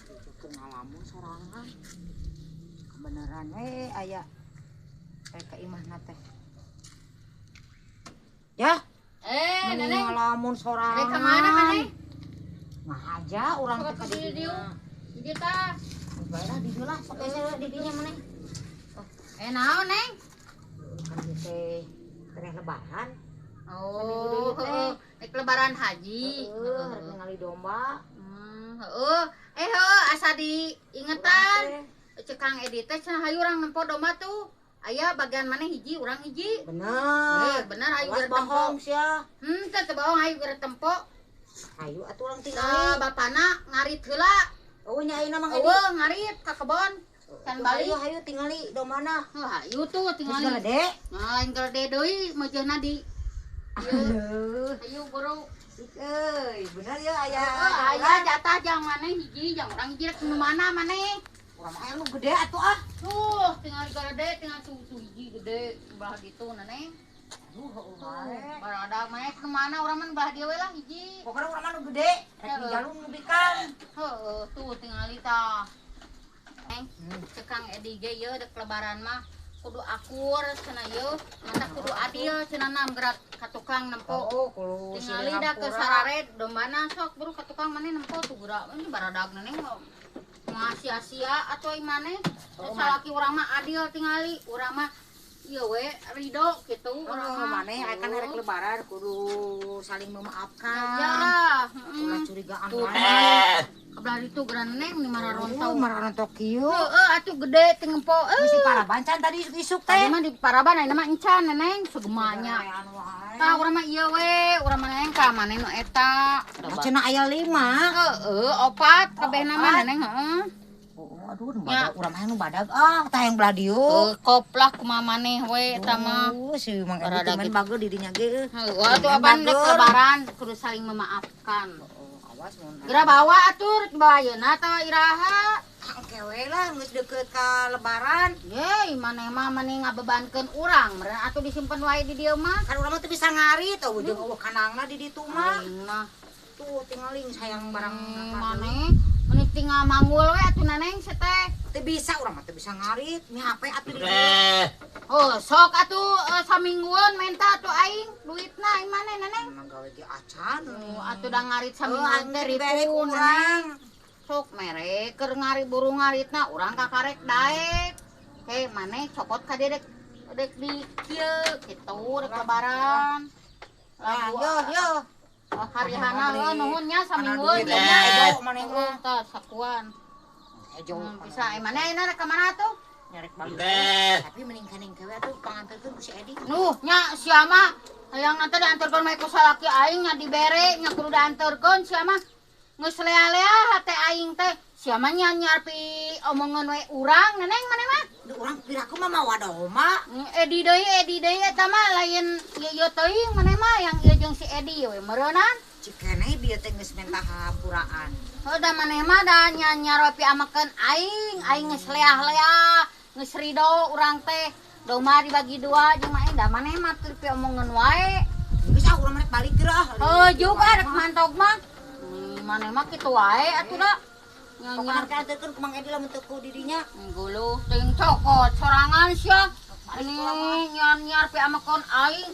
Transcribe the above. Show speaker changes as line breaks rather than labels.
Keur ngalamun sorangan. Kebeneran we aya rek ka imahna teh. Ya,
Eh,
meni
Neneng.
ngalamun sorangan.
Rek ka mana maneh?
Ngahaja urang teh ka
Sok atuh di dieu.
didinya.
Di dieu tah.
Bae lah di dieu lah, sok ese di dinya maneh.
Eh, naon, Neng?
Kan ieu teh tereh Lebaran.
Oh,
deui teh.
Heeh. Rek Lebaran haji.
Heeh, rek ningali domba.
Heeh. Eh, heuh, asa diingetan. Cek Kang Edi teh cenah hayu urang nempo domba tuh. Aya bagian maneh hiji, urang hiji.
Bener.
Eh, bener hayu
Awas
geura tempo.
bohong sia.
Teh teu bohong, hayu geura tempo.
Hayu atuh urang
Tah,
tingali.
Bapana ngarit heula.
Oh, nya ayeuna Mang Edi.
Eueuh, ngarit ka kebon. Can
Tuh,
balik.
hayu hayu tingali dombana.
Heuh, hayu tuh
Terus
tingali.
galede.
Nah, lain galede deui meujeuhna di.
Aduh.
Hayu buru.
Euy, bener ya aya.
Oh, aya jatah jang maneh hiji, jang urang hiji, rek nu mana maneh?
Urang mah aya nu gede atuh ah.
Tuh, tinggal gede, tinggal tuh hiji gede belah ditu, Neneng.
Aduh, heueuh
Tuh,
wae.
Barada maneh nu mana, urang mah belah dieu we lah hiji.
Pokoknya urang mah nu gede, rek
Heeh.
dijalung nu bikang.
Heeh, tuh tingali tah. Neng, cek Kang Edi ge ieu dek Lebaran mah kudu akur cenah ieu, mata kudu adil cenah nam gerak ka tukang nempo.
Oh, kudu
Tingali da ke sarared dombana, sok buru ka tukang maneh nempo tuh gerak. Ini baradag Neneng mah sia-sia atuh ai maneh.
Oh,
Salaki urang mah adil tingali, urang mah ieu we ridho gitu urang
Oh,
mah.
maneh aya kan rek Lebaran kudu saling memaafkan.
Ya,
Ulah
heeh.
curigaan
Tuh,
wae.
kabelah ditu geura, Neng, ni mararontok.
Oh, mararontok kieu.
Heeh, atuh gede teh ngempo. Eh,
Mesti paraban can tadi isuk
tadi
teh.
mah di paraban, ayeuna mah encan, Neneng, segemanya.
Anu wae.
Tah, urang mah ieu we, urang mah Neng ka maneh nu eta.
Nah, cenah aya 5.
Heeh, opat kabehna mah,
Opat.
Neneng, heeh.
Oh, aduh, nu
Ya.
badag urang mah nu badag ah, tah yang belah dieu.
Heuh, kop lah kumaha maneh we eta mah.
Oh, si Mang Edi
Rada
teh main
gitu.
bager di dinya ge euy.
Heuh, atuh apan dek
Bager.
Lebaran kudu saling memaafkan.
Oh, awas mun.
Geura bawa atuh, rek bawa ayeuna atawa iraha?
Engke we lah geus deukeut ka Lebaran.
Ye, maneh mah meni ngabebankeun urang, meureun atuh disimpen wae di dieu mah.
Kan urang mah teu bisa ngarit, oh jeung euweuh kandangna di ditu mah.
Aing mah.
Tuh tingali sayang barang
Maneh meni tinggal manggul we atuh, Neneng, teh.
Teu bisa, urang mah teu bisa ngarit, mi HP atuh di dieu.
Oh, sok atuh saminggueun menta atuh aing duitna aing maneh, Neneng.
Emang gawe ge acan.
Oh, atuh da ngarit
Oh,
saminggueun teh
dibere ku
ribu, Neneng.
urang.
Sok mere keur ngarit buru ngaritna urang kakarek daek. Hei, maneh cokot ka dieu dek dek di kieu kitu rek Lebaran.
Nah,
Lagu
yo yo.
Oh, hari-hana heuh, nuhun nya saminggueun.
Duit nya ejo maneh mah.
Heeh, tah sakuan.
Ejo.
Bisa eh maneh ayeuna rek ka mana tuh?
Nyarek balik. Tapi mending ka Neng we atuh panganterkeun ku si Edi.
Nuh, nya sia mah hayang nanti diantarkeun mah ku salaki aing nya dibere nya kudu diantarkeun sia mah. Geus lea-lea hate aing teh. Sia mah nya nyarpi omongan we urang, Neneng, maneh mah.
Duh, urang piraku mah mawa domba.
Edi deui, Edi deui eta mah lain ieu teuing maneh mah yang ieu jeung si Edi we meureunnan.
Cikene bieu teh geus menta hampuraan.
Heuh, da maneh mah da nya nyaropi amakeun aing, aing geus leah-leah, geus rido urang teh. Domba dibagi dua jeung mah da maneh mah teu omongan wae.
Geus ah, urang mah rek balik geura ah.
Heuh, juga rek mantog mah. Maneh mah kitu wae atuh da. Nya
Pokona rek anterkeun ku Mang Edi lamun teu ku didinya.
Guluh teuing cokot sorangan sia. Ini nyar-nyar pi amakeun aing.